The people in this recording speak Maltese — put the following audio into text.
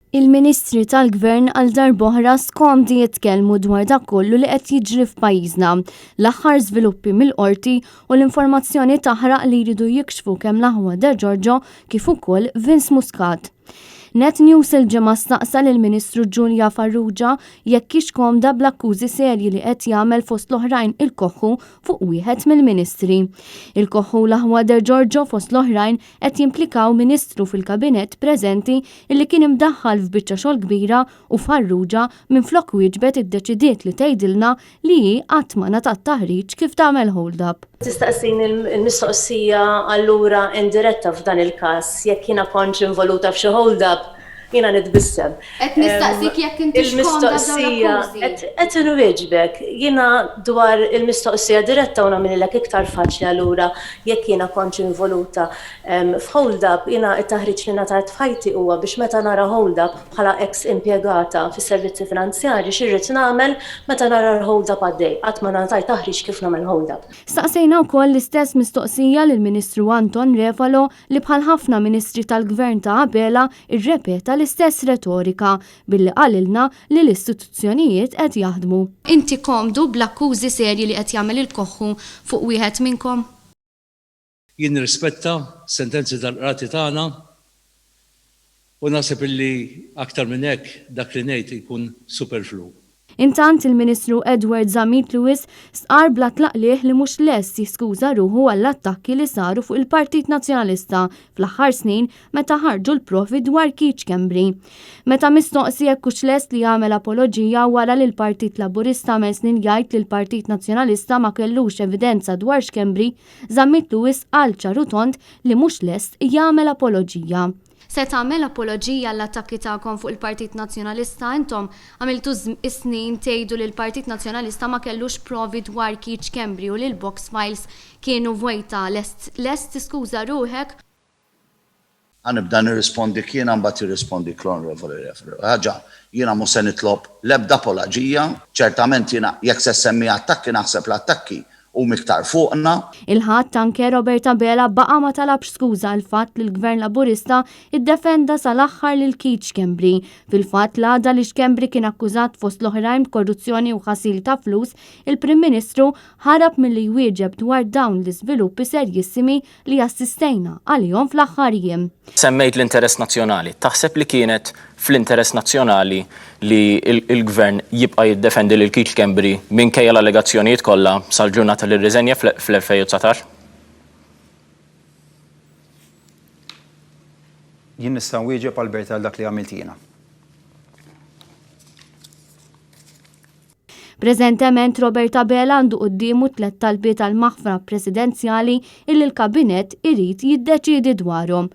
Il-Ministri tal-Gvern għal darb'oħra skomdi jitkellmu dwar dak kollu li qed jiġri f'pajjiżna, l-aħħar żviluppi mill-Qorti u l-informazzjoni taħraq li jridu jikxfu kemm l-aħwa De Giorgio kif ukoll Vince Muscat. Net News il-Ġimgħa staqsa lill-Ministru Julia Farrugia jekk hix komda bl-akkużi serji li qed jagħmel fost l-oħrajn il-Koħħu fuq wieħed mill-Ministri. Il-Koħħu u l-aħwa De Giorgio fost l-oħrajn qed jimplikaw Ministru fil-Kabinett preżenti illi kien imdaħħal f'biċċa xogħol kbira u Farrugia minflok wieġbet iddeċidiet li tgħidilna li hi qatt ma ngħatat taħriġ kif tagħmel hold up. Tistaqsini l-mistoqsija allura indiretta f'dan il-każ jekk jiena kontx involuta f'xi hold up, jiena nitbissem. Qed nistaqsik jekk intix komda b'dawn l-akkużi. Qed inwieġbek. Jiena dwar il-mistoqsija diretta u nagħmililek iktar faċli allura jekk jiena kontx involuta f'hold up, jiena t-taħriġ li ngħatajt f'ħajti huwa biex meta nara hold up bħala eks impjegata fis-servizzi finanzjarji x'irrid nagħmel meta nara l-hold up għaddej. Qatt ma ngħatajt taħriġ kif nagħmel hold up. Staqsejna wkoll l-istess mistoqsija lill-Ministru Anton Refalo li bħal ħafna ministri tal-Gvern ta' Abela rrepeta l-istess retorika billi qalilna li l-istituzzjonijiet qed jaħdmu. Inti komdu bl-akkużi serji li qed jagħmel il-Koħħu fuq wieħed minnkom? Jien nirrispetta s-sentenzi tal-Qrati tagħna u naħseb illi aktar minn hekk dak li ngħid ikun superfluwu. Intant, il-Ministru Edward Zammit Lewis stqarr bla tlaqliħ li mhux lest jiskuża ruħu għall-attakki li saru fuq il-Partit Nazzjonalista fl-aħħar snin meta ħarġu l-provi dwar Keith Schembri. Meta mistoqsi jekk hux lest li jagħmel apoloġija wara li l-Partit Laburista għamel snin jgħid li l-Partit Nazzjonalista ma kellux evidenza dwar Schembri, Zammit Lewis qal ċar u tond li mhux lest jagħmel apoloġija. Se tagħmel apoloġija għall-attakki tagħkom fuq il-Partit Nazzjonalista? Intom għamiltu s-snin tgħidu li l-Partit Nazzjonalista ma kellux provi dwar Keith Schembri u li l-box files kienu vojta. Lest lest tiskuża ruħek? Ħa nibda nirrispondik jiena mbagħad jirrispondik l-Onorevoli Referer. Ħaġa, jiena mhu se nitlob l-ebda apoloġija, ċertament jiena jekk se ssemmi attakki naħseb l-attakki huma iktar fuqna. Il-Ħadd anke Robert Abela baqa' ma talabx skuża għall-fatt li l-Gvern Laburista ddefenda sal-aħħar lil Keith Schembri. Fil-fatt l-għada li Schembri kien akkużat fost l-oħrajn b'korruzzjoni u ħasil ta' flus, il-Prim Ministru ħarab milli jwieġeb dwar dawn l-iżviluppi serjissimi li assistejna għalihom fl-aħħar jiem. Semmejt l-interess nazzjonali. Taħseb li kienet fl-interess nazzjonali li l-Gvern jibqa' jiddefendi lil Keith Schembri minkejja l-allegazzjonijiet kollha sal-ġurnata li rriżenja fl-2019? Jien nista' nwieġeb Albert għal dak li għamilt jiena. Preżentement Robert Abela għandu quddiemu tlett talbiet għal maħfra presidenzjali illi l-Kabinett irid jiddeċiedi dwarhom.